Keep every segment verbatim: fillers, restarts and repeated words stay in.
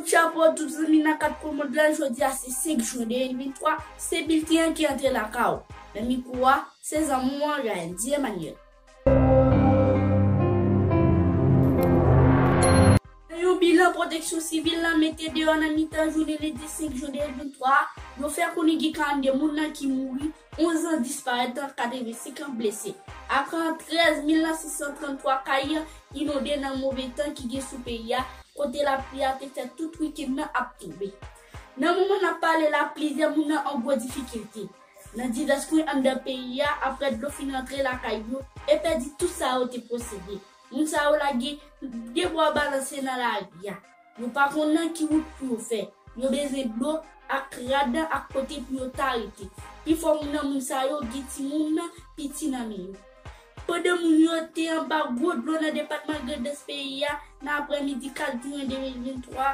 Chapo tout zanmi nan kat kwen mond lan, jodi a se senk jen de mil venntwa, se bilten an ki antre lakay ou. Nan mikwo a, se zanmi w an, Raendie Emmanuel. Nan yon bilan pwoteksyon sivil lan mete deyò nan mitan jounen lendi senk jen de mil venntwa a, yo fè konnen gen karannde moun nan ki mouri, onz an disparèt, katrevensenk an blese. Akran, trèz mil sis san tranntwa kay inonde nan move tan ki gen sou peyi a, kote lapli a te fè tout wikenn nan ap tonbe. Nan moman n ap pale la, plizyè moun nan an gwo difikilte nan divès kwen anndan peyi a, aprè dlo fin antre lakay yo e pèdi tout sa yo te posede. Moun sa yo lage de bwa balanse nan lari a. Yo pa konn nan ki wout pou yo fè. Yo bezwen dlo ak rad ak kote pou yo ta rete. Pifò moun nan moun sa yo gen timoun nan piti nan men yo. Pandan moun yo te anba gwo dlo nan depatman Grandans peyi a, nan aprèmidi kat jen de mil venntwa,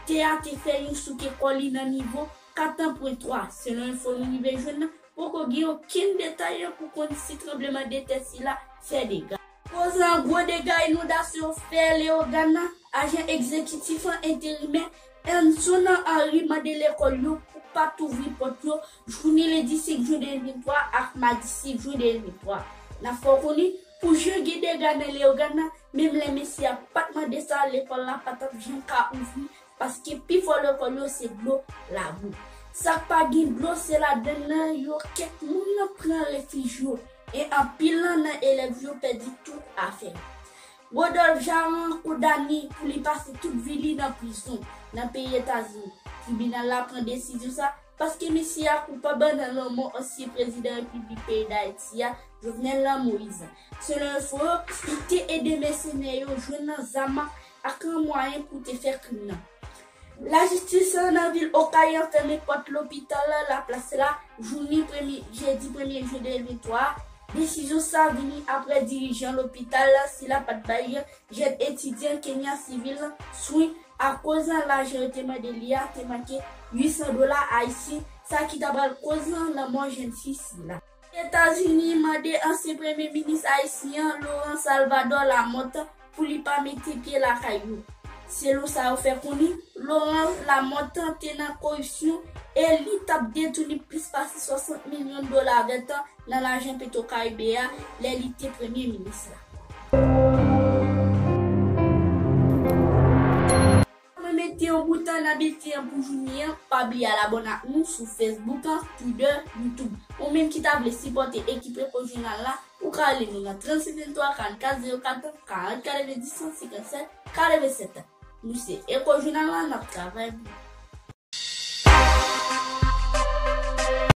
tè a te fè yon souke kò li nan nivo kat pwen twa, selon enfo nou rive jwenn nan. Poko gen okenn detay pou konn si tranblemanntè sila fè dega. Akoz gwo dega inondasyon fè Leyogàn nan, ajan egzekitif an enterimè Anson Henry mande lekòl yo pou pa t ouvri pòt yo jounen lendi senk jen de mil venntwa ak madi senk jen de mil venntwa. N ap fè w konnen, pou jan gen dega nan Leyogàn nan, menm lè mesye a pa t mande sa, lekòl la pa t ap janm ka ouvri, paske pifò lekòl yo se dlo, labou. Sa k pa gen dlo, se ladann nan yo kèk moun nan pran refij yo, e anpil nan elèv yo pèdi tout afè. Rodolphe Jarand kondane pou li pase tout vi li nan prizon nan peyi Etazini. Tribinal la pran desizyon sa paske mesye a koupab nan lanmò ansyen prezidan repiblik peyi Dayiti a, Jovenel Moïse. Selon enfo yo, li te ede mèsenè yo jwenn zam ak mwayen pou te fè krim nan. Lajistis nan vil Okay an fèmen pòt lopital Laplas la jounen premye, jedi premye jen de mil venntwa. Desizyon sa vini aprè dirijan lopital sila pa t bay jèn etidyan Kenya sivil swen akoz lajan yo te mande li a te manke uit san dola ayisyen, sa ki ta pral koz lanmò jèn fi sila. Etazini mande ansyen premye minis ayisyen an, Laurent Salvador Lamothe, pou li pa mete pye lakay yo. Selon sa yo fè konnen, Laurent Lamothe te nan koripsyon e li t ap detounen plis pase swasant milyon dola vèt nan lajan Petro Caribe a lè li te premye minis la. Mwen mete yon bout nan bilten an pou jounen an. Pa bliye al abòne ak nou sou Facebook, Twitter, YouTube. Ou menm ki ta vle sipòte ekip Echo Jounal la, ou ka rele nou nan trannsenk venntwa, karannkat zewo kat, karant katrevenndis, senkannsèt katrevennsèt. Nou se Echo Jounal la, n ap travay pou